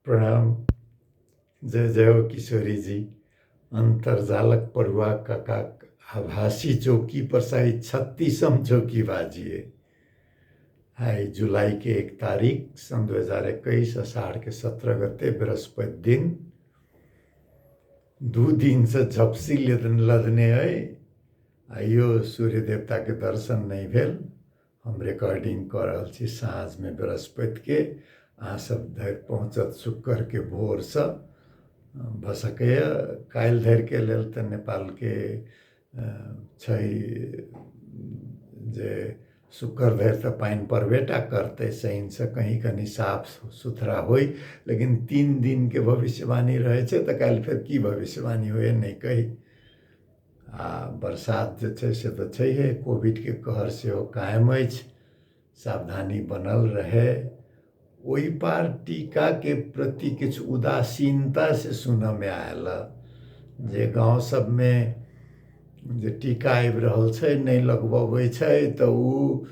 प्रणाम। जय जय हो किशोरी जी। अन्तर्जालक पढ़ुआ काकाक आभासी चौकी पर शायद 36म चौकी बाजिए। आइ जुलाईके 1 तारीख सन् 2021 अषाढ़के 17 गते बृहस्पति दिन। 2 दिनसँ झपसी लदने अइ, आइयो सूर्य देवताके दर्शन नहि भेल। हम रिकॉर्डिंग कऽ रहल छी साँझमे बृहस्पतिके, अहाँ सब धरि पहुँचत शुक्रके भोरसँ भऽ सकैए। काल्हि धरिके लेल तऽ नेपालके छै जे शुक्र धरि तऽ पानि पड़बे टा करतै, शनिसँ कहीं कनि साफ सुथरा होइ, लेकिन 3 दिनके भविष्यवाणी रहै छै, तऽ काल्हि फेर की भविष्यवाणी होइए नहि कहि। आ बरसात जे छै से तऽ छैहे, कोविडके कहर सेहो कायम अछि, सावधानी बनल रहै। ओहि पार टीकाके प्रति किछु उदासीनता से सुनऽमे आयल जे गाँव सबमे जे टीका आबि रहल छै नहि लगबबै छै तऽ ओ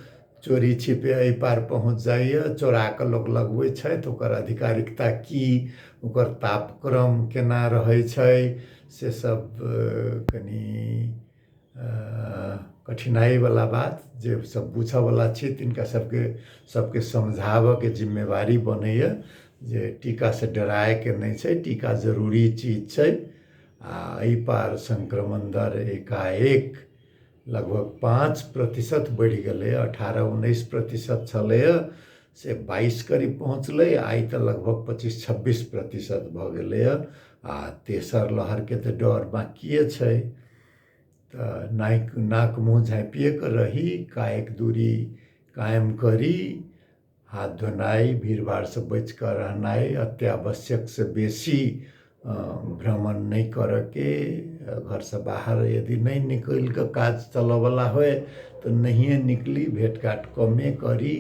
चोरी छिपे एहि पार पहुँच जाइए, चोरा कऽ लोक लगबै छथि। ओकर आधिकारिकता की, ओकर तापक्रम केना रहै छै, से सब कनि कठिनाइवला बात। जे सब बुझऽवला छी तिनका सबके सबके समझाबऽके जिम्मेवारी बनैए जे टीकासँ डरायके नहि छै, टीका जरूरी चीज छै। आ एहि पार संक्रमण दर एकाएक लगभग 5% बढ़ि गेलै, 18-19% छलैए से 22 करीब पहुँचलै, आइ तऽ लगभग 25-26% भऽ गेलैए। आ तेसर लहरके तऽ डर बाँकिए छै। तऽ नाक मुँह झाँपिए कऽ रही, कायिक दूरी कायम करी, हाथ धोनाइ, भीड़ भाड़सँ बचि कऽ रहनाइ, अत्यावश्यकसँ बेसी भ्रमण नहि करऽके, घरसँ बाहर यदि नहि निकलि कऽ काज चलऽवला होइ तऽ नहिए निकली, भेँट घाट कमे करी।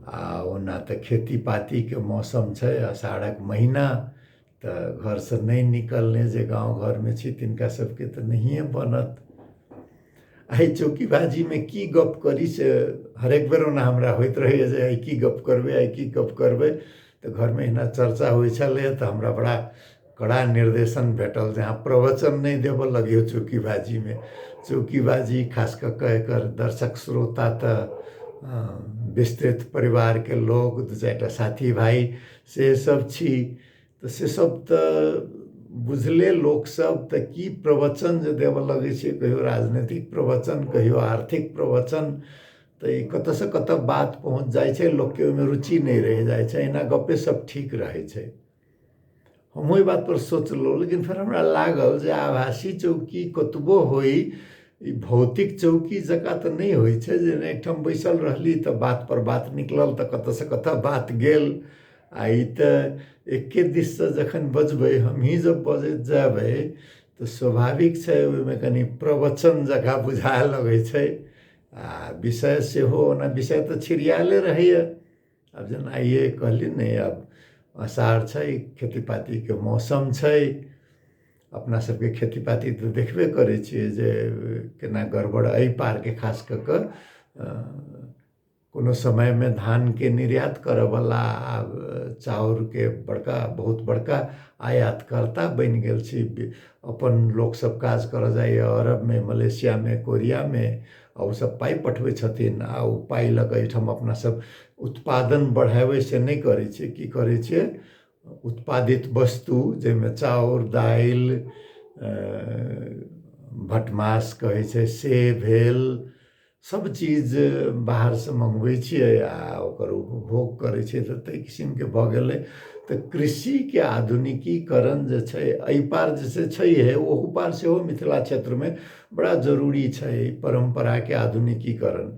आ ओना तऽ खेती पातीके मौसम छै, अषाढ़क महीना, तऽ घरसँ नहि निकलने जे गाँव घरमे छी तिनका सबके तऽ नहिए बनत। आइ चौकीबाजीमे की गप करी से हरेक बेर ओना हमरा होइत रहैए जे आइ की गप करबै, आइ की गप करबै। तऽ घरमे एहिना चर्चा होइ छलैए तऽ हमरा बड़ा कड़ा निर्देशन भेटल जे अहाँ प्रवचन नहि देबऽ लगियौ चौकीबाजीमे। चौकीबाजी खास कऽ कऽ एकर दर्शक श्रोता तऽ विस्तृत परिवारके लोक, 2-4टा साथी भाइ से सब छी, तऽ से सब तऽ बुझले लोकसब, तऽ की प्रवचन जे देबऽ लगै छै, कहियो राजनीतिक प्रवचन, कहियो आर्थिक प्रवचन, तऽ ई कतऽसँ कतऽ बात पहुँच जाइ छै, लोकके ओहिमे रुचि नहि रहि जाइ छै। एहिना गपे सब ठीक रहै छै। हम ओहि बातपर सोचलहुँ, लेकिन फेर हमरा लागल जे आभासी चौकी कतबो होइ, ई भौतिक चौकी जकाँ तऽ नहि होइ छै जे एकठाम बैसल रहली तऽ बातपर बात निकलल तऽ कतऽसँ कतऽ बात गेल। आ ई तऽ एके दिससँ जखन बजबै, हमहीँ जब बजैत जेबै तऽ स्वाभाविक छै ओहिमे कनि प्रवचन जकाँ बुझाए लगै छै। आ विषय सेहो ओना विषय तऽ छिड़ियाएले रहैए। आब जेना आइए कहली ने, आब अषाढ़ छै, खेती पातीके मौसम छै, अपना सबके खेती पाती तऽ देखबे करै छियै जे केना गड़बड़ एहि पारके खास कऽ कऽ कोनो समयमे धानके निर्यात करऽवला आब चाउरके बड़का बहुत बड़का आयातकर्ता बनि गेल छी। अपन लोकसब काज करऽ जाइए अरबमे, मलेशियामे, कोरियामे, आ ओसब पाइ पठबै छथिन, आ ओ पाइ लऽ कऽ एहिठाम अपना सब उत्पादन बढ़ेबै से नहि करै छियै। की करै छियै, उत्पादित वस्तु जाहिमे चाउर दालि भटमास कहै छै से भेल, सब चीज बाहरसँ मङ्गबै छियै आ ओकर उपभोग करै छियै, तऽ ताहि किसिमके भऽ गेलै। तऽ कृषिके आधुनिकीकरण जे छै एहि पार जे छै छैहे, ओहू पार सेहो मिथिला क्षेत्रमे बड़ा जरूरी छै परम्पराके आधुनिकीकरण।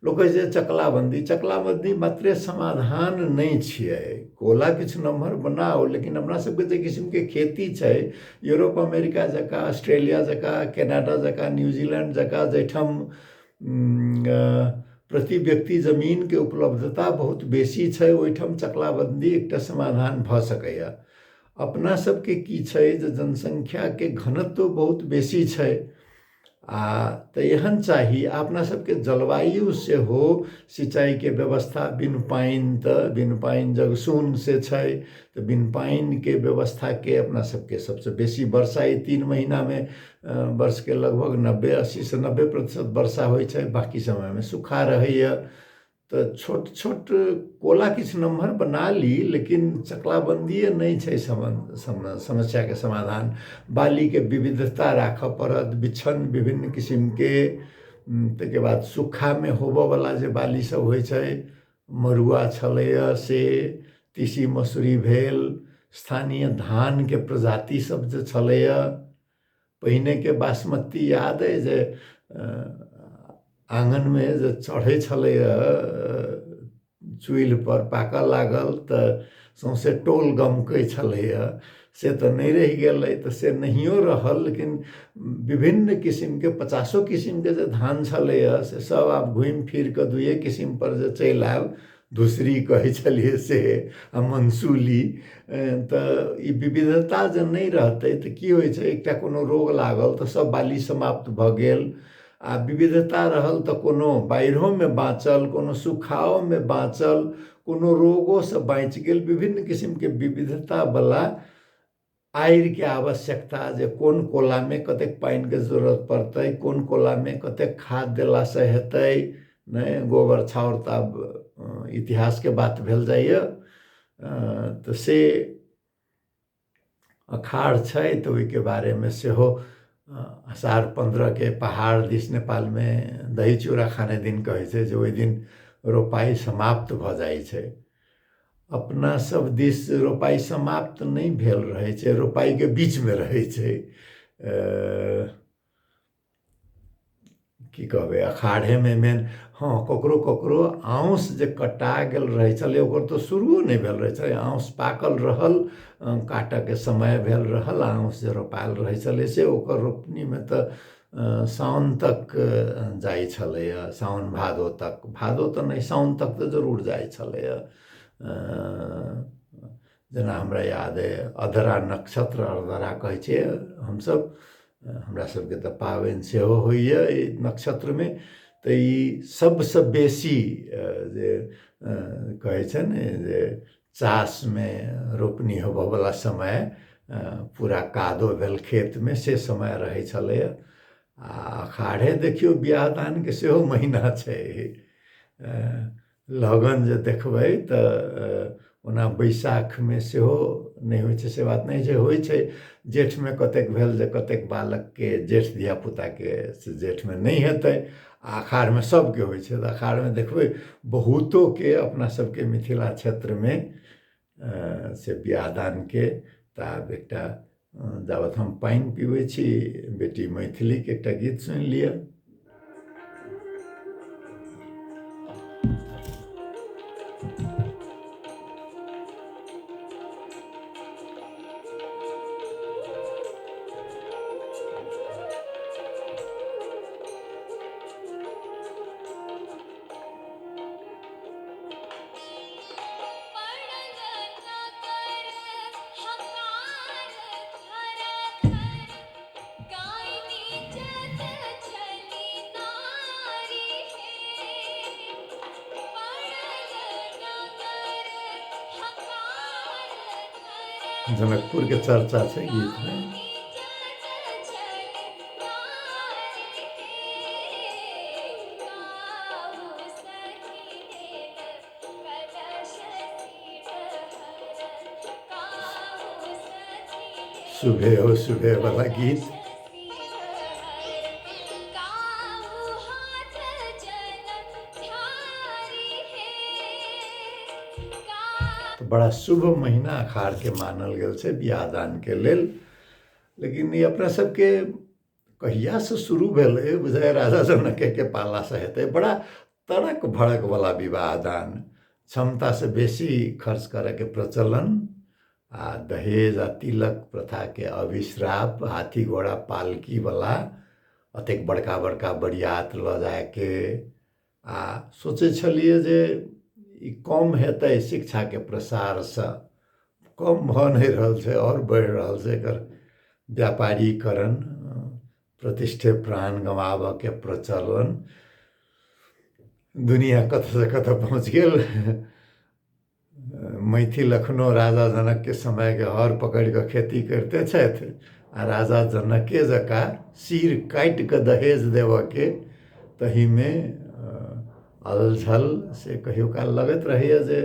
लोक कहै छै चकलाबन्दी, चकलाबन्दी मात्रे समाधान नहि छियै। कोला किछु नमहर बनाउ, लेकिन अपना सबके जे किसिमके खेती छै, यूरोप अमेरिका जकाँ, ऑस्ट्रेलिया जकाँ, कनाडा जकाँ, न्यूजीलैंड जकाँ, जाहिठाम प्रति व्यक्ति जमीनके उपलब्धता बहुत बेसी छै, ओहिठाम चकलाबन्दी एकटा समाधान भऽ सकैए। अपना सबके की छै जे जनसंख्याके घनत्व बहुत बेसी छै आ तऽ एहन चाही अपना सबके जलवायु सेहो सिंचाइके व्यवस्था बिन पानि तऽ बिन पानि जग सून से छै तऽ बिन पानिके व्यवस्थाके अपना सबके सबसँ बेसी वर्षा ई 3 महीनामे वर्षके लगभग 90 80 से 90% वर्षा होइ छै, बाँकी समयमे सूखा रहैए। तऽ छोट छोट कोला किछु नमहर बना ली, लेकिन चकलाबन्दिए नहि छै समस्याके समाधान। बालीके विविधता राखऽ पड़त, बिछन विभिन्न किसिमके, ताहिके बाद सूखामे होबऽवला जे बाली सब होइ छै, मड़ुआ छलैए से, तीसी मसुरी भेल, स्थानीय धानके प्रजाति सब जे छलैए, पहिनेके बासमती याद अइ जे आङ्गनमे जे चढ़ै छलैए चुल्हिपर पाकऽ लागल तऽ सौँसे टोल गमकै छलैए, से तऽ नहि रहि गेलै, तऽ से नहियो रहल। लेकिन विभिन्न किसिमके 50 किसिमके जे धान छलैए से सब आब घुमि फिर कऽ 2 किसिमपर जे चलि आयल, धूसरी कहै छलियै से आ मंसूली। तऽ ई विविधता जे नहि रहतै तऽ की होइ छै, एकटा कोनो रोग लागल तऽ सब बाली समाप्त भऽ गेल, आ विविधता रहल तऽ कोनो बाढ़िओमे बाँचल, कोनो सुखाओमे बाँचल, कोनो रोगोसँ बाँचि गेल। विभिन्न किसिमके विविधतावला आड़िके आवश्यकता जे कोन कोलामे कतेक पानिके जरूरत पड़तै, कोन कोलामे कतेक खाद देलासँ हेतै, नहि गोबर छाउर तऽ आब इतिहासके बात भेल जाइए। तऽ से अखाढ़ छै तऽ ओहिके बारेमे सेहो अषाढ़ 15 के पहाड़ दिस नेपालमे दही चूड़ा खाने दिन कहै छै जे ओहि दिन रोपाइ समाप्त भऽ जाइ छै। अपना सब दिस रोपाइ समाप्त नहि भेल रहै छै, रोपाइके बीचमे रहै छै। की कहबै, अखाढ़ेमे मेन हँ ककरो ककरो आउस जे कटा गेल रहै छलै ओकर तऽ शुरुओ नहि भेल रहै छलै, आउस पाकल रहल, काटऽके समय भेल रहल, आउस जे रोपायल रहै छलै से ओकर रोपनीमे तऽ साउन तक जाइ छलैए, साउन भादो तक, भादो तऽ नहि साउन तक तऽ जरूर जाइ छलैए। जेना हमरा याद अइ अधरा नक्षत्र, अधरा कहै छियै हमसब, हमरा सबके तऽ पाबनि सेहो होइए एहि नक्षत्रमे, तऽ ई सबसँ बेसी जे कहै छै ने जे चासमे रोपनी होबऽवला समय, पूरा कादो भेल खेतमे से समय रहै छलैए। आ अखाढ़े देखियौ बियाह दानके सेहो महीना छै। लगन जे देखबै तऽ ओना बैसाखमे सेहो नहि होइ छै से बात नहि छै, होइ छै जेठमे कतेक भेल जे कतेक बालकके जेठ धियापुताके से जेठमे नहि हेतै, आ अखाढ़मे सबके होइ छै। तऽ अखाढ़मे देखबै बहुतोके अपना सबके मिथिला क्षेत्रमे से बियाह दानके। तऽ आब एकटा जाबत हम पानि पीबै छी बेटी मैथिलीके एकटा गीत सुनि लिअ। जनकपुर के चर्चा छै गीत में। सुबह हो सुबह वाला गीत। तो बड़ा शुभ महीना अखाड़ के मानल गेल छै बियाह दान के लेल। लेकिन ई अपना सबके कहिया से शुरू भेलै बुझाइ राजा जनके पाला से हेतै। बड़ा तड़क भड़क वाला विवाह दान, क्षमता से बेसी खर्च करे के प्रचलन, आ दहेज आ तिलक प्रथा के अभिश्राप, हाथी घोड़ा पालकी वाला अतेक बड़का बड़का बरियात लऽ जायके। आ सोचै छलियै जे ई कम हेतै शिक्षाके प्रसारसँ, कम भऽ नहि रहल छै, आओर बढ़ि रहल छै एकर व्यापारीकरण, प्रतिष्ठे प्राण गमाबऽके प्रचलन। दुनिया कतऽसँ कतऽ पहुँच गेल। मैथिल एखनो राजा जनकके समयके हर पकड़ि कऽ खेती करिते छथि आ राजा जनके जकाँ सिर काटि कऽ दहेज देबऽके तहीमे अलझल से कहियो काल लगैत रहैए जे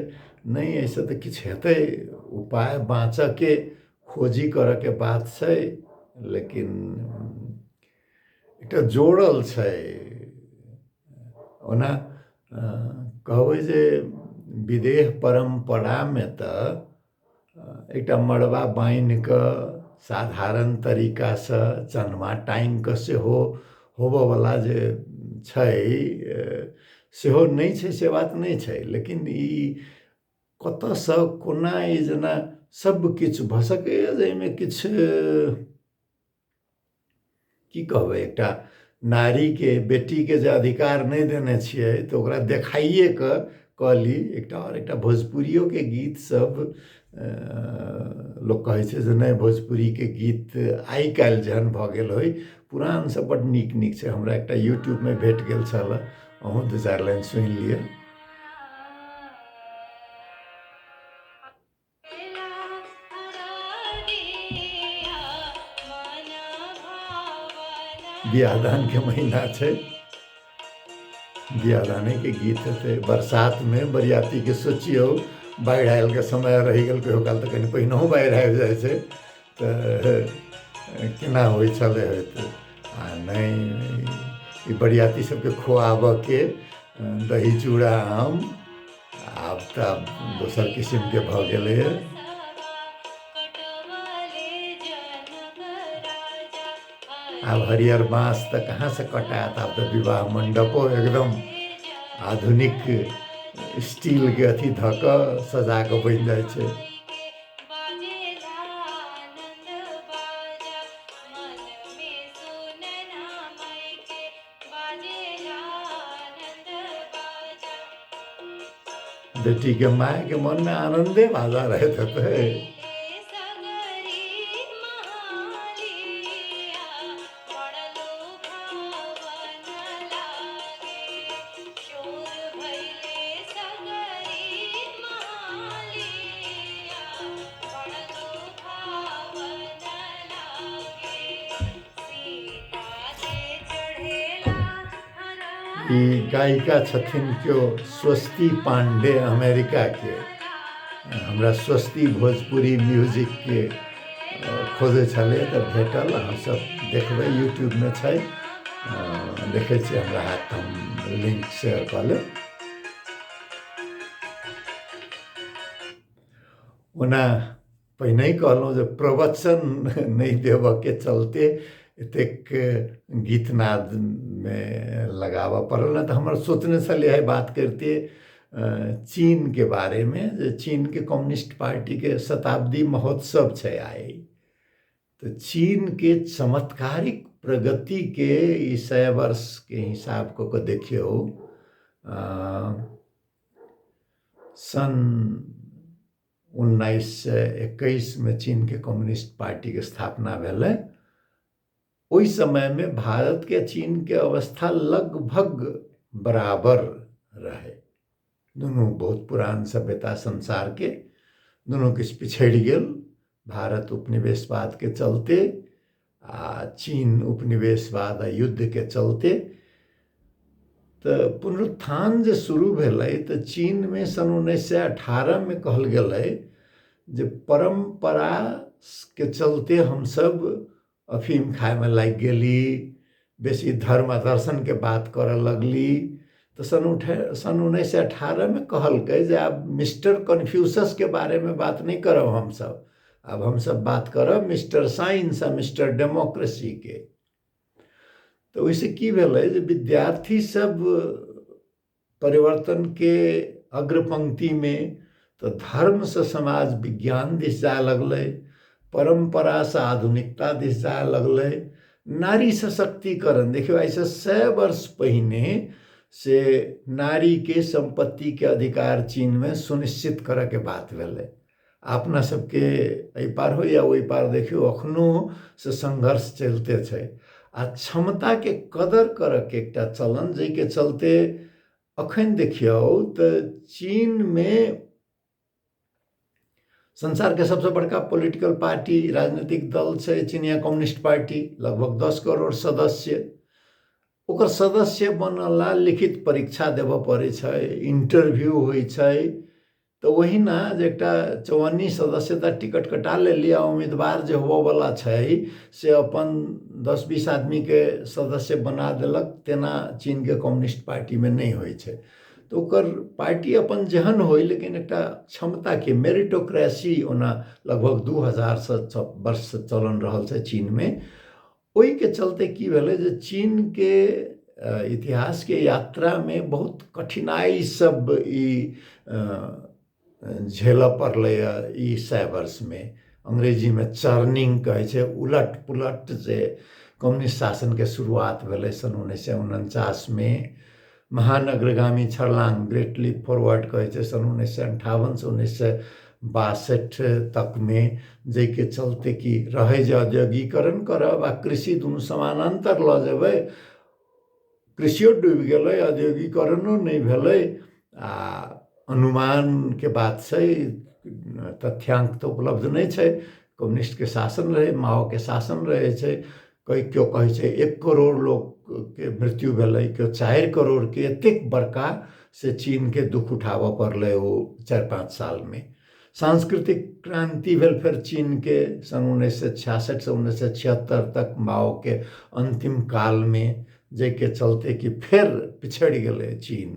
नहि एहिसँ तऽ किछु हेतै उपाय, बाँचऽके खोजी करऽके बात छै, लेकिन एकटा जोड़ल छै। ओना कहबै जे विदेह परम्परामे तऽ एकटा मड़बा बान्हि कऽ साधारण तरीकासँ चनमा टाङ्गि कऽ सेहो होबऽवला जे छै सेहो नहि छै, से बात नहि छै, लेकिन ई कतऽसँ कोना ई जेना सब किछु भऽ सकैए जे एहिमे किछु की कहबै, एकटा नारीके बेटीके जे अधिकार नहि देने छियै तऽ ओकरा देखाइए कऽ कऽ ली। एकटा आओर एकटा भोजपुरियोके गीत सब लोक कहै छै जे नहि भोजपुरीके गीत आइ काल्हि जेहन भऽ गेल होइ, पुरान सब बड्ड नीक नीक छै। हमरा एकटा यूट्यूबमे भेट गेल छल, अहूँ दू चारि लाइन सुनि लिअ। बियाह दानके महीना छै, बियाह दानेके गीत हेतै। बरसातमे बरियातीके सोचियौ, बाढ़ि आयलके समय रहि गेल, कहियो काल तऽ कनि पहिनहो बाढ़ि आबि जाइ छै तऽ केना होइ छलै होइत। आ नहि ई बरियाती सबके खुआबऽके दही चूड़ा आम आब तऽ दोसर किसिमके भऽ गेलैए। आब हरियर बाँस तऽ कहाँसँ कटायत, आब तऽ विवाह मण्डपो एकदम आधुनिक स्टीलके अथी धऽ कऽ सजा कऽ बनि जाइ छै। बेटीके मायके मनमे आनन्दे बाजा रहैत हेतै। ई गायिका छथिन केओ स्वस्ति पांडे अमेरिका के। हमरा स्वस्ति भोजपुरी म्यूजिकके खोजै छलै तऽ भेटल। अहाँ सब देखबै यूट्यूबमे छै, देखै छियै, हमरा हैत तऽ हम लिंक शेयर कऽ लेब। ओना पहिनहि कहलहुँ जे प्रवचन नहि देबऽके चलते एतेक गीतनादमे लगाबऽ पड़ल, नहि तऽ हमर सोचने छलियै आइ बात करितियै चीनके बारेमे, जे चीनके कम्युनिस्ट पार्टीके शताब्दी महोत्सव छै आइ, तऽ चीनके चमत्कारिक प्रगतिके ई 100 वर्षके हिसाब कऽ कऽ देखियौ, सन् 1921मे चीनके कम्युनिस्ट पार्टीके स्थापना भेलै। ओहि समयमे भारतके चीनके अवस्था लगभग बराबर रहै, दुनू बहुत पुरान सभ्यता संसारके, दुनू किछु पिछड़ि गेल, भारत उपनिवेशवादके चलते आ चीन उपनिवेशवाद आ युद्धके चलते। तऽ पुनरुत्थान जे शुरू भेलै तऽ चीनमे सन् 1918मे कहल गेलै जे परम्पराके चलते हमसब अफीम खायमे लागि गेली, बेसी धर्म आ दर्शनके बात करऽ लगली। तऽ सन् 1918मे कहलकै जे आब मिस्टर कन्फ्यूशसके बारेमे बात नहि करब हमसब, आब हमसब बात करब मिस्टर साइंस आ मिस्टर डेमोक्रेसीके। तऽ ओहिसँ की भेलै जे विद्यार्थी सब परिवर्तनके अग्रपंक्तिमे, तऽ धर्मसँ समाज विज्ञान दिस जाय लगलै, परम्परासँ आधुनिकता दिस जाय लगलै, नारी सशक्तिकरण। देखियौ आइसँ 100 वर्ष पहिने से नारीके सम्पत्तिके अधिकार चीनमे सुनिश्चित करऽके बात भेलै। अपना सबके एहि पार हो या ओहि पार देखियौ अखनो से संघर्ष चलिते छै। आ क्षमताके कदर करऽके एकटा चलन, जाहिके चलते अखन देखियौ तऽ चीनमे संसारके सबसँ बड़का पॉलिटिकल पार्टी, राजनीतिक दल छै चिनिया कम्युनिस्ट पार्टी, लगभग 10 करोड़ सदस्य। ओकर सदस्य बनला लिखित परीक्षा देबऽ पड़ै छै, इंटरव्यू होइ छै। तऽ ओहिना जे एकटा 54 सदस्यता टिकट कटा लेली आ उम्मीदवार जे होबऽवला छै से अपन 10-20 आदमीके सदस्य बना देलक, तेना चीनके कम्युनिस्ट पार्टीमे नहि होइ छै। तऽ ओकर पार्टी अपन जेहन होइ, लेकिन एकटा क्षमताके मेरिटोक्रेसी ओना लगभग 2000 वर्ष चलन रहल छै चीनमे। ओहिके चलते की भेलै जे चीनके इतिहासके यात्रामे बहुत कठिनाइ सब ई झेलऽ पड़लैए ई 100 वर्षमे। अंग्रेजीमे चर्निंग कहै छै, उलट पुलट जे कम्युनिस्ट शासनके शुरुआत भेलै सन् 1949मे। महान अग्रगामी छलांग, ग्रेट लीप फॉरवर्ड कहै छै, सन् 1958 से 1962 तकमे, जाहिके चलते कि रहै जे औद्योगिकरण करब आ कृषि दुनू समानान्तर लऽ जेबै। कृषियो डूबि गेलै, औद्योगिकरणो नहि भेलै। आ अनुमानके बात छै, तथ्यांक तऽ उपलब्ध नहि छै। कम्युनिस्टके शासन रहै, माओके शासन रहै छै। केओ कहै छै 1 करोड़ लोकके मृत्यु भेलै, केओ 4 करोड़के। एतेक बड़का से चीनके दुख उठाबऽ पड़लै ओ 4-5 सालमे। सांस्कृतिक क्रांति भेल फेर चीनके सन् 1966 से 1976 तक माओके अंतिम कालमे, जाहिके चलते कि फेर पिछड़ि गेलै चीन।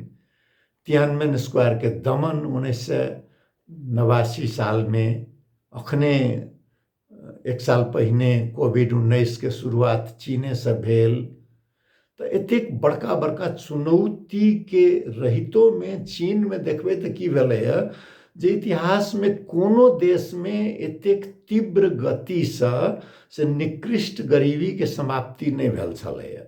तियानमेन स्क्वायरके दमन 1989 सालमे। अखने 1 साल पहिने कोविड-19 के शुरुआत चीनेसँ भेल। तऽ एतेक बड़का बड़का चुनौतीके रहितोमे चीनमे देखबै तऽ की भेलैए जे इतिहासमे कोनो देशमे एतेक तीव्र गतिसँ से निकृष्ट गरीबीके समाप्ति नहि भेल छलैए।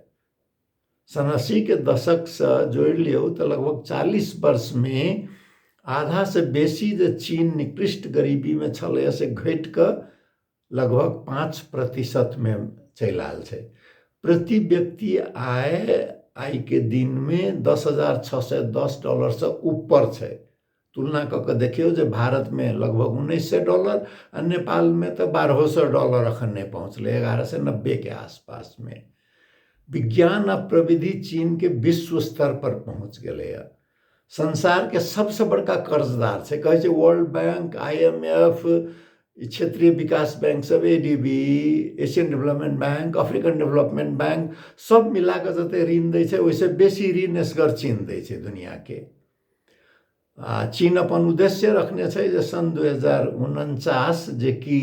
सन् 80के दशकसँ जोड़ि लियौ तऽ लगभग 40 वर्षमे आधासँ बेसी जे चीन निकृष्ट गरीबीमे छलैए से घटि कऽ लगभग 5%मे चलि आयल छै। प्रति व्यक्ति आय आइके दिनमे 10,610 डॉलरसँ ऊपर छै। तुलना कऽ कऽ देखियौ जे भारतमे लगभग 1900 डॉलर आ नेपालमे तऽ 1200 डॉलर अखन नहि पहुँचलै, 1190के आसपासमे। विज्ञान आ प्रविधि चीनके विश्व स्तर पर पहुँच गेलैए। संसारके सबसँ बड़का कर्जदार छै, कहै छै world bank, I M F, क्षेत्रीय विकास बैंक सब, A D B, Asian development bank, African development bank, सब मिला कऽ जते ऋण दै छै ओहिसँ बेसी ऋण एसगर चीन दै छै दुनिआके। आ चीन अपन उद्देश्य रखने छै जे सन् 2049, जेकि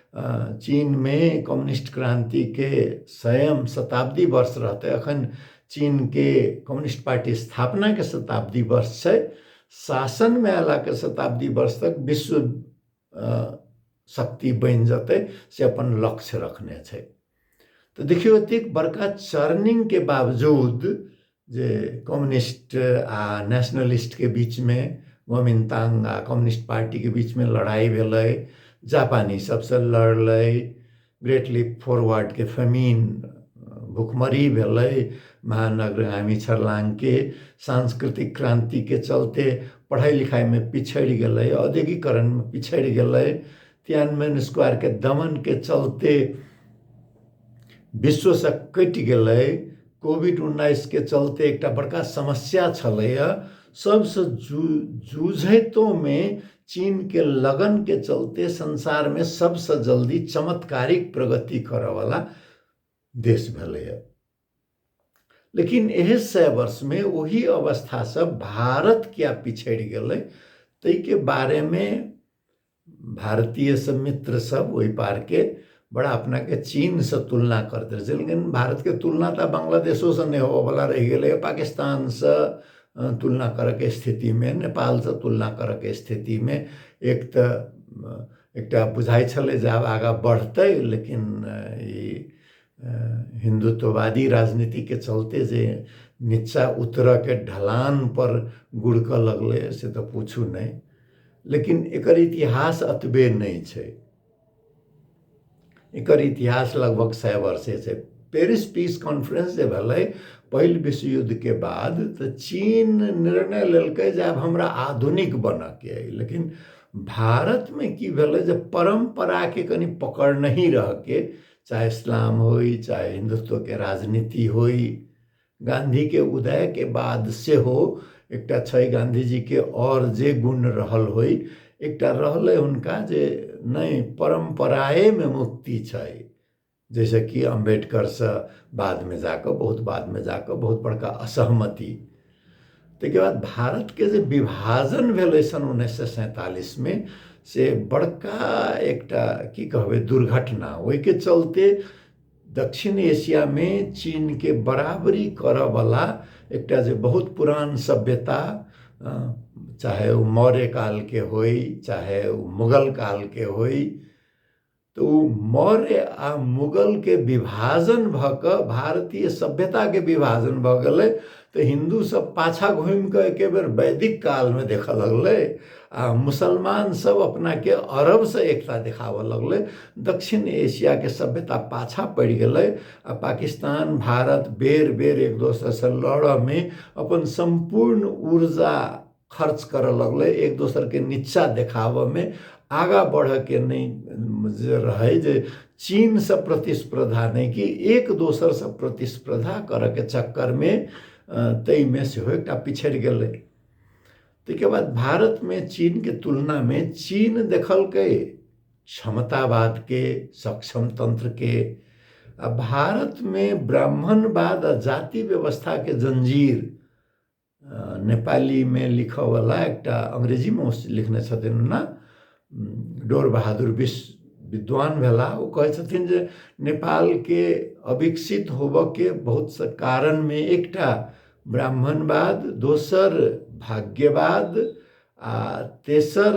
चीनमे कम्युनिस्ट क्रान्तिके 100म शताब्दी वर्ष रहतै, अखन चीनके कम्युनिस्ट पार्टी स्थापनाके शताब्दी वर्ष छै, शासनमे अयलाके शताब्दी वर्ष तक विश्व शक्ति बनि जेतै से अपन लक्ष्य रखने छै। तऽ देखियौ एतेक बड़का चर्निंगके बावजूद जे कम्युनिस्ट आ नेशनलिस्टके बीचमे, गोमिन्तांग आ कम्युनिस्ट पार्टीके बीचमे लड़ाइ भेलै, जापानी सबसँ लड़लै, ग्रेट लीप फॉरवर्डके फेमिन भुखमरी भेलै, महान अग्रगामी छर्लाङके सांस्कृतिक क्रान्तिके चलते पढ़ाइ लिखाइमे पिछड़ि गेलै, औद्योगिकरणमे पिछड़ि गेलै, तियानमेन स्क्वायरके दमनके चलते विश्वसँ कटि गेलै, कोविड-19के चलते एकटा बड़का समस्या छलैए, सबसँ जूझैतोमे चीनके लगनके चलते संसारमे सबसँ जल्दी चमत्कारिक प्रगति करऽवला देश भेलैए। लेकिन एहे 100 वर्षमे ओही अवस्थासँ भारत किया पिछड़ि गेलै ताहिके बारेमे भारतीय सब मित्र सब ओहि पारके बड़ा अपनाके चीनसँ तुलना करैत रहै छै, लेकिन भारतके तुलना तऽ बांग्लादेशोसँ नहि होबऽवला रहि गेलै। पाकिस्तानसँ तुलना करऽके स्थितिमे, नेपालसँ तुलना करऽके स्थितिमे, एक तऽ एकटा बुझाइ छलै जे आब आगाँ बढ़तै, लेकिन ई हिन्दुत्ववादी राजनीतिके चलते जे नीचा उतरऽके ढलानपर गुड़कऽ लगलै से तऽ पूछू नहि। लेकिन एकर इतिहास एतबे नहि छै, एकर इतिहास लगभग 100 वर्षे छै। पेरिस पीस कॉन्फ्रेंस जे भेलै पहिल विश्व युद्धके बाद, तऽ चीन निर्णय लेलकै जे आब हमरा आधुनिक बनऽके अइ। लेकिन भारतमे की भेलै जे परम्पराके कनि पकड़नहि रहके, चाहे इस्लाम होइ चाहे हिन्दुत्वके राजनीति होइ, गाँधीके उदयके बाद सेहो एकटा छै गाँधीजीके आओर जे गुण रहल होइ, एकटा रहलै हुनका जे नहि परम्पराएमे मुक्ति छै, जैसे कि अम्बेडकरसँ बादमे जाकऽ बहुत बादमे जाकऽ बहुत बड़का असहमति। ताहिके बाद भारतके जे विभाजन भेलै सन 1947मे, से बड़का एकटा की कहबै दुर्घटना। ओहिके चलते दक्षिण एशियामे चीनके बराबरी करऽवला एकटा जे बहुत पुरान सभ्यता, चाहे ओ मौर्य कालके होइ चाहे ओ मुगल कालके होइ, तऽ ओ मौर्य आ मुगलके विभाजन भऽ कऽ भारतीय सभ्यताके विभाजन भऽ गेलै। तऽ हिन्दू सब पाछा घुमि कऽ एके बेर वैदिक कालमे देखऽ लगलै आ मुसलमान सब अपनाके अरबसँ एकता देखाबऽ लगलै। दक्षिण एशियाके सभ्यता पाछा पड़ि गेलै आ पाकिस्तान भारत बेर बेर एक दोसरसँ लड़ऽमे अपन सम्पूर्ण ऊर्जा खर्च करऽ लगलै, एक दोसरके नीचा देखाबऽमे आगाँ बढ़ऽके नहि जे रहै, जे चीनसँ प्रतिस्पर्धा नहि कि एक दोसरसँ प्रतिस्पर्धा करऽके चक्करमे ताहिमे सेहो एकटा पिछड़ि गेलै। ताहिके बाद भारतमे चीनके तुलनामे चीन देखलकै क्षमतावादके, सक्षम तन्त्रके, आ भारतमे ब्राह्मणवाद आ जाति व्यवस्थाके जंजीर। नेपालीमे लिखऽवला एकटा अंग्रेजीमे ओ लिखने छथिन ने डोर बहादुर विश्व विद्वान भेला, ओ कहै छथिन जे नेपालके अविकसित होबऽके बहुत सा कारणमे एकटा ब्राह्मणवाद, दोसर भाग्यवाद आ तेसर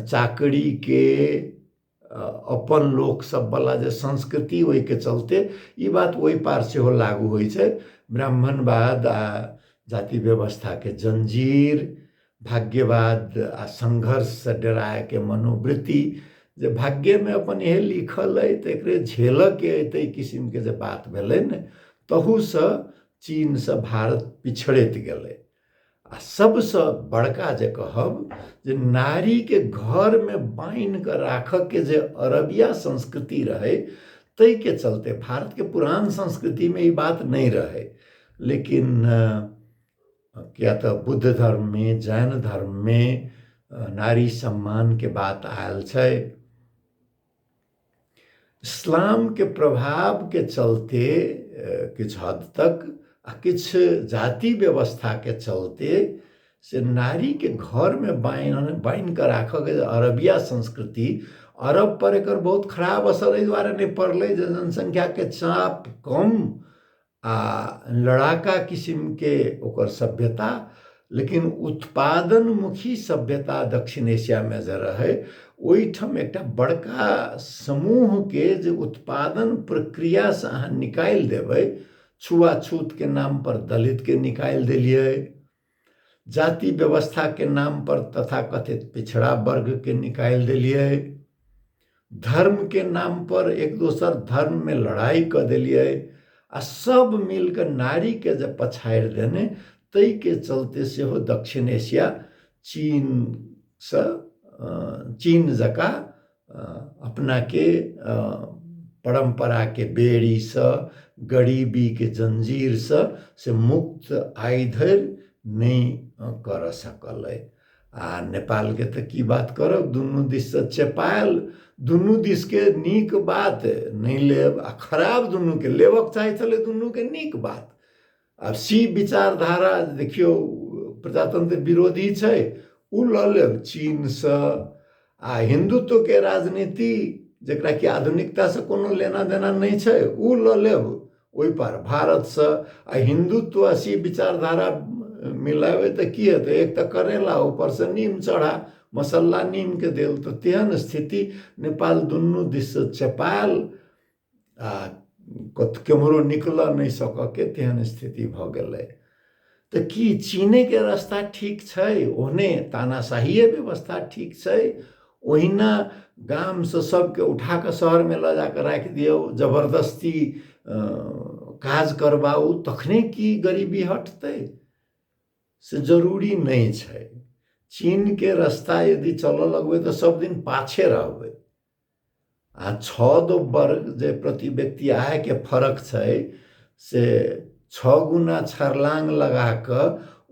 चाकरीके अपन लोक सबवला जे संस्कृति, ओहिके चलते ई बात ओहि पार सेहो लागू होइ छै। ब्राह्मणवाद आ जाति व्यवस्थाके जंजीर, भाग्यवाद आ संघर्षसँ डरायके मनोवृत्ति, जे भाग्यमे अपन इहे लिखल अइ तऽ एकरे झेलऽके अइ, ताहि किसिमके जे बात भेलै ने, तहूसँ चीनसँ भारत पिछड़ैत गेलै। आ सबसँ बड़का जे कहब जे नारीके घरमे बान्हि कऽ राखऽके जे अरबिया संस्कृति रहै, ताहिके चलते भारतके पुरान संस्कृतिमे ई बात नहि रहै। लेकिन किया तऽ बुद्ध धर्ममे जैन धर्ममे नारी सम्मानके बात आयल छै, इस्लामके प्रभावके चलते किछु हद तक आ किछु जाति व्यवस्थाके चलते से नारीके घरमे बान्हि बान्हि कऽ राखऽके जे अरबिया संस्कृति, अरब पर एकर बहुत खराब असर एहि दुआरे नहि पड़लै जे जनसंख्याके चाप कम आ लड़ाका किसिमके ओकर सभ्यता, लेकिन उत्पादनमुखी सभ्यता दक्षिण एशियामे जे रहै, ओहिठाम एकटा बड़का समूहके जे उत्पादन प्रक्रियासँ अहाँ निकालि देबै, छुआछूतके नामपर दलितके निकालि देलियै, जाति व्यवस्थाके नामपर तथाकथित पिछड़ा वर्गके निकालि देलियै, धर्मके नामपर एक दोसर धर्ममे लड़ाइ कऽ देलियै आ सब मिलके नारीके जे पछाड़ि देने, ताहिके चलते सेहो दक्षिण एशिया चीनसँ चीन जकाँ अपनाके परम्पराके बेड़ीसँ, गरीबीके जंजीरसँ से मुक्त आइ धरि नहि करऽ सकल अइ। आ नेपालके तऽ की बात करब, दुनू दिससँ चेपायल, दुनू दिसके नीक बात नहि लेब आ खराब दुनूके लेबक चाही छलै, दुनूके नीक बात। आब सी विचारधारा देखियौ प्रजातंत्र विरोधी छै, ओ लऽ लेब चीनसँ, आ हिन्दुत्वके राजनीति जकरा कि आधुनिकतासँ कोनो लेना देना नहि छै, ओ लऽ लेब ओहि पार भारतसँ। आ हिन्दुत्व आ सी विचारधारा मिलाबै तऽ की हेतै, एक तऽ करेला ऊपरसँ नीम चढ़ा मसल्ला नीमके देल, तऽ तेहन स्थिति नेपाल दुनू दिससँ चपायल आ केम्हरो निकलऽ नहि सकऽके तेहन स्थिति भऽ गेलै। तऽ की चीनेके रास्ता ठीक छै, ओहने तानाशाहीए व्यवस्था ठीक छै, ओहिना गामसँ सभके उठा कऽ शहरमे लऽ जा कऽ राखि दियौ, जबरदस्ती काज करबाउ, तखने की गरीबी हटतै? से जरूरी नहि छै। चीनके रास्ता यदि चलऽ लगबै तऽ सब दिन पाछे रहबै। आ 6 दोब्बर जे प्रति व्यक्ति आयके फरक छै से 6 गुना छरलांग लगा कऽ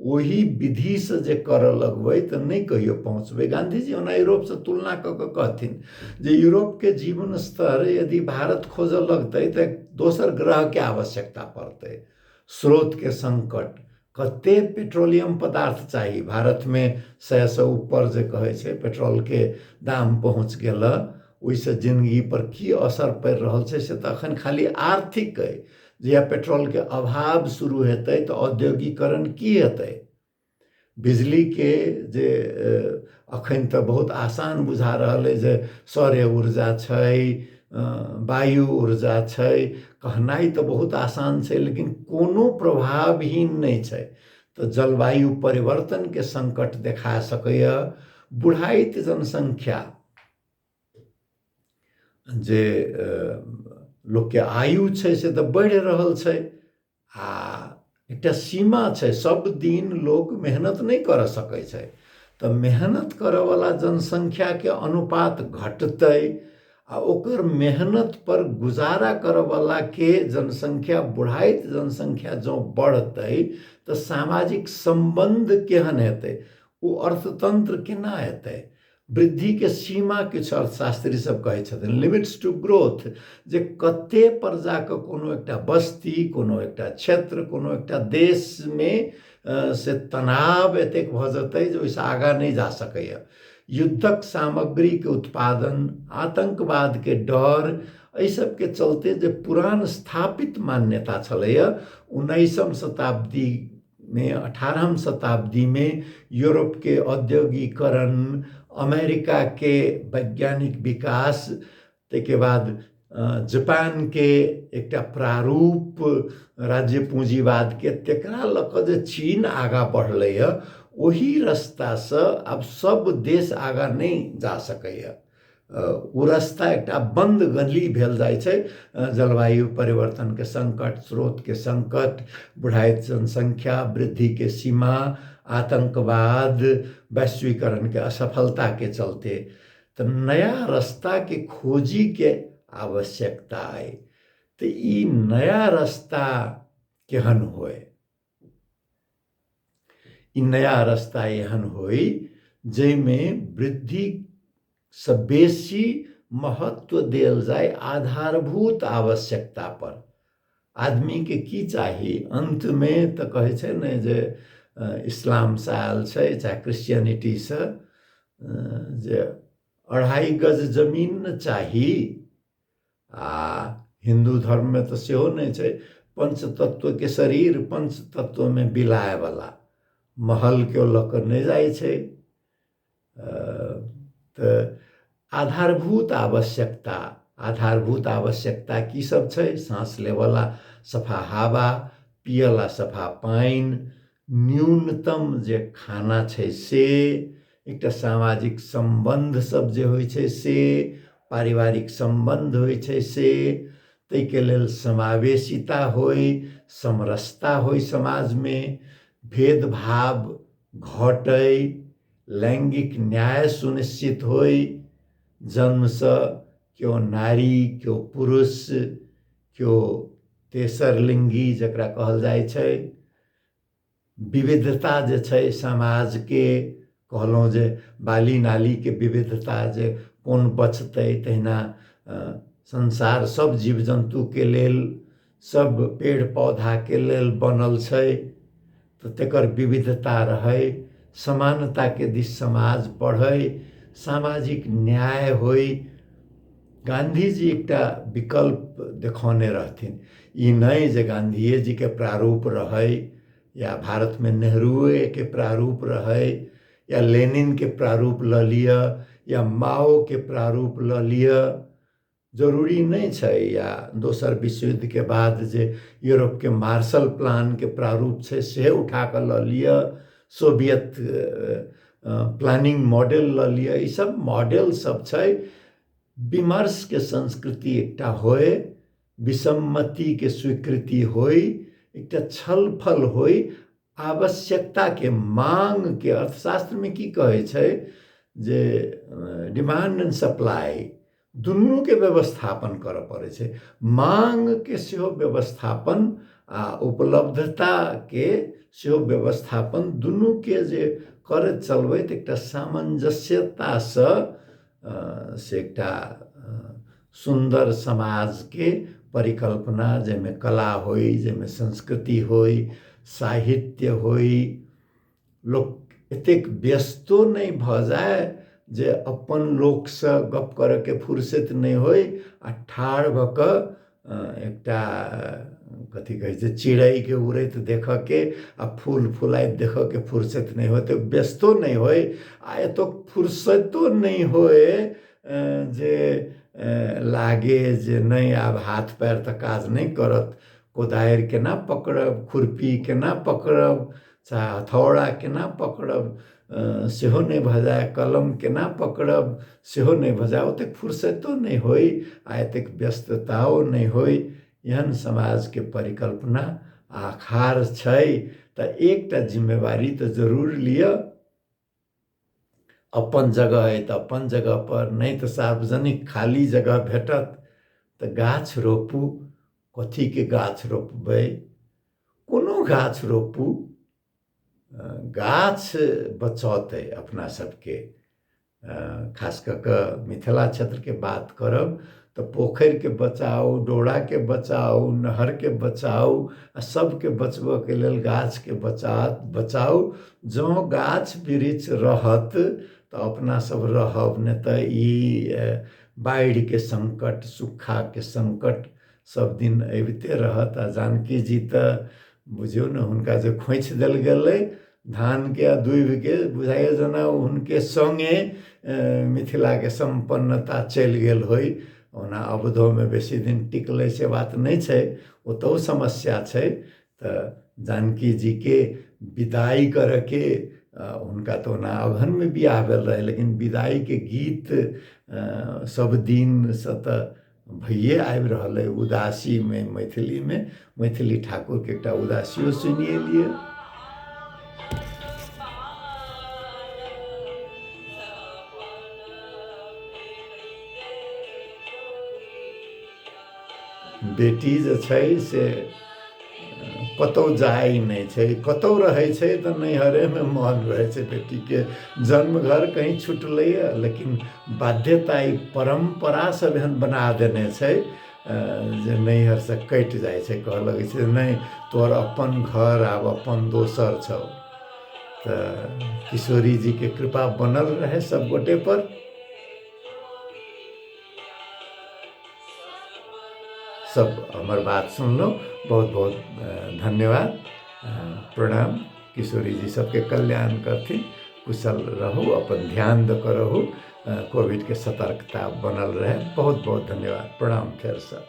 ओही विधिसँ जे करऽ लगबै तऽ नहि कहियो पहुँचबै। गाँधीजी ओना यूरोपसँ तुलना कऽ कऽ कहथिन जे यूरोपके जीवन स्तर यदि भारत खोजऽ लगतै तऽ दोसर ग्रहके आवश्यकता पड़तै। स्रोतके संकट, कते पेट्रोलियम पदार्थ चाही, भारतमे 100 ऊपर जे कहै छै पेट्रोलके दाम पहुँच गेल, ओहिसँ जिन्दगी पर की असर पड़ि रहल छै से तऽ अखन खाली आर्थिक अइ। जहिया पेट्रोलके अभाव शुरू हेतै तऽ औद्योगिकरण की हेतै? बिजलीके जे अखन तऽ बहुत आसान बुझा रहल अइ जे सौर्य ऊर्जा छै, वायु ऊर्जा छै, कहनाइ तऽ बहुत आसान छै लेकिन कोनो प्रभावहीन नहि छै। तऽ जलवायु परिवर्तनके संकट देखा सकैए। बुढ़ाइत जनसंख्या जे लोकके आयु छै से तऽ बढ़ि रहल छै आ एकटा सीमा छै, सब दिन लोक मेहनत नहि करऽ सकै छै। तऽ मेहनत करऽवला जनसंख्याके अनुपात घटतै आ ओकर मेहनत पर गुजारा करऽवला के जनसंख्या, बुढ़ाइत जनसंख्या जँ बढ़तै तऽ सामाजिक सम्बन्ध केहन हेतै, ओ अर्थतंत्र केना हेतै? वृद्धिके सीमा किछु अर्थशास्त्री सब कहै छथिन लिमिट्स टू ग्रोथ, जे कते पर जाकऽ कोनो एकटा बस्ती, कोनो एकटा क्षेत्र, कोनो एकटा देशमे से तनाव एतेक भऽ जेतै जे ओहिसँ आगाँ नहि जा सकैए। युद्धक सामग्रीके उत्पादन, आतंकवादके डर, एहि सबके चलते जे पुरान स्थापित मान्यता छलैए 19वीं शताब्दी में, 18वीं शताब्दी में यूरोप के औद्योगिकरण, अमेरिका के वैज्ञानिक विकास, ताहिके बाद जापान के एकटा प्रारूप राज्य पूंजीवाद के, तेकरा लऽ कऽ जे चीन आगाँ बढ़लैए ओहि रास्तासँ आब सब देश आगाँ नहि जा सकैए। ओ रास्ता एकटा बन्द गली भेल जाइ छै। जलवायु परिवर्तनके संकट, स्रोतके संकट, बढ़ाइत जनसंख्या, वृद्धिके सीमा, आतंकवाद, वैश्वीकरणके असफलताके चलते तऽ नया रास्ताके खोजीके आवश्यकता अइ। तऽ ई नया रास्ता केहन होइ? ई नया रास्ता एहन होइ जाहिमे वृद्धिसँ बेसी महत्व देल जाय आधारभूत आवश्यकता पर। आदमीके की चाही अन्तमे तऽ कहै छै ने जे इस्लामसँ आयल छै चाहे क्रिश्चियनिटीसँ, जे 2.5 गज जमीन ने चाही। आ हिन्दू धर्ममे तऽ सेहो नहि छै, पंचतत्वके शरीर पंचतत्वमे बिलायवला महल केओ लऽ कऽ नहि जाइ छै। तऽ आधारभूत आवश्यकता, आधारभूत आवश्यकता की सब छै? साँस लेवला सफा हवा, पियला सफा पानि, न्यूनतम जे खाना छै से, एकटा सामाजिक सम्बन्ध सब जे होइ छै से, पारिवारिक सम्बन्ध होइ छै से, ताहिके लेल समावेशिता होइ, समरसता होइ समाजमे, भेदभाव घटै, लैंगिक न्याय सुनिश्चित होइ, जन्मसँ केओ नारी केओ पुरुष केओ तेसर लिंगी जकरा कहल जाइ छै, विविधता जे छै समाजके, कहलहुँ जे बाली नालीके विविधता जे कोन बचतै, तहिना संसार सब जीव जन्तुके लेल, सब पेड़ पौधाके लेल बनल छै, तऽ तकर विविधता रहै, समानताके दिस समाज बढ़ै, सामाजिक न्याय होइ। गाँधीजी एकटा विकल्प देखौने रहथिन। ई नहि जे गाँधीए जीके प्रारूप रहै या भारतमे नेहरूएके प्रारूप रहै या लेनिनके प्रारूप लऽ लिअ या माओके प्रारूप लऽ लिअ, जरूरी नहि छै। या दोसर विश्वयुद्धके बाद जे यूरोपके मार्शल प्लानके प्रारूप छै से उठा कऽ लऽ लिअ, सोवियत प्लानिंग मॉडल लऽ लिअ, ई सब मॉडल सब छै। विमर्शके संस्कृति एकटा होय, विसम्मतिके स्वीकृति होइ, एकटा छलफल होइ, आवश्यकताके माँगके। अर्थशास्त्रमे की कहै छै जे डिमांड एंड सप्लाई दुनूके व्यवस्थापन करऽ पड़ै छै। माँगके सेहो व्यवस्थापन आ उपलब्धताके सेहो व्यवस्थापन, दुनूके जे करैत चलबै तऽ एकटा सामञ्जस्यतासँ से एकटा सुन्दर समाजके परिकल्पना, जाहिमे कला होइ, जाहिमे संस्कृति होइ, साहित्य होइ, लोक एतेक व्यस्तो नहि भऽ जाय जे अपन लोकसँ गप करऽके फुर्सति नहि होइ आ ठाढ़ भऽ कऽ एकटा कथी कहै छै चिड़ैके उड़ैत देखऽके आ फूल फुलाइत देखऽके फुर्सति नहि होइ, तऽ व्यस्तो नहि होइ आ एतऽ फुर्सतो नहि होइ जे लागे जे नहि आब हाथ पैर तऽ काज नहि करत, कोदारि केना पकड़ब, खुरपी केना पकड़ब, चाहे हथौड़ा केना पकड़ब सेहो नहि भऽ जाय, कलम केना पकड़ब सेहो नहि भऽ जाय, ओतेक फुर्सतो नहि होइ आ एतेक व्यस्तताओ नहि होइ। एहन समाजके परिकल्पना आखार छै तऽ एकटा जिम्मेवारी तऽ जरूर लिअ। अपन जगह अइ तऽ अपन जगहपर, नहि तऽ सार्वजनिक खाली जगह भेटत तऽ गाछ रोपू। कथीके गाछ रोपबै? कोनो गाछ रोपू, गाछ बचौतै अपना सबके। खास कऽ कऽ मिथिला क्षेत्रके बात करब तऽ पोखरिके बचाउ, डोराके बचाउ, नहरके बचाउ आ सबके बचबऽके लेल गाछके बचाउ। जँ गाछ वृक्ष रहत तऽ अपना सब रहब, नहि तऽ ई बाढ़िके सङ्कट, सुखाके सङ्कट सब दिन अबिते रहत। आ जानकी जी तऽ बुझियौ ने हुनका जे खोँछि देल गेलै धानके आ दूभिके, बुझाइए जेना हुनके सङ्गे मिथिलाके सम्पन्नता चलि गेल होइ। ओना अवधोमे बेसी दिन टिकलै से बात नहि छै, ओतहु समस्या छै। तऽ जानकी जीके विदाइ करऽके, हुनका तऽ ओना अगहनमे बियाह भेल रहै, लेकिन विदाइके गीत सब दिनसँ तऽ भइए आबि रहल अइ उदासीमे, मैथिलीमे। मैथिली ठाकुरके एकटा उदासियो सुनिए लिअ। बेटी जे छै से कतहु जाइ नहि छै, कतहु रहै छै तऽ नैहरेमे मन रहै छै बेटीके। जन्म घर कहीँ छुटलैए, लेकिन बाध्यता ई परम्परा सब एहन बना देने छै जे नैहरसँ कटि जाइ छै, कहऽ लगै छै नहि तोहर अपन घर आब अपन दोसर छौ। तऽ किशोरी जीके कृपा बनल रहै सब गोटेपर। सब हमर बात सुनलहुँ, बहुत बहुत धन्यवाद, प्रणाम। किशोरी जी सबके कल्याण करथिन, कुशल रहू, अपन ध्यान दऽ कऽ रहू, कोविडके सतर्कता बनल रहै। बहुत बहुत धन्यवाद, प्रणाम फेरसँ।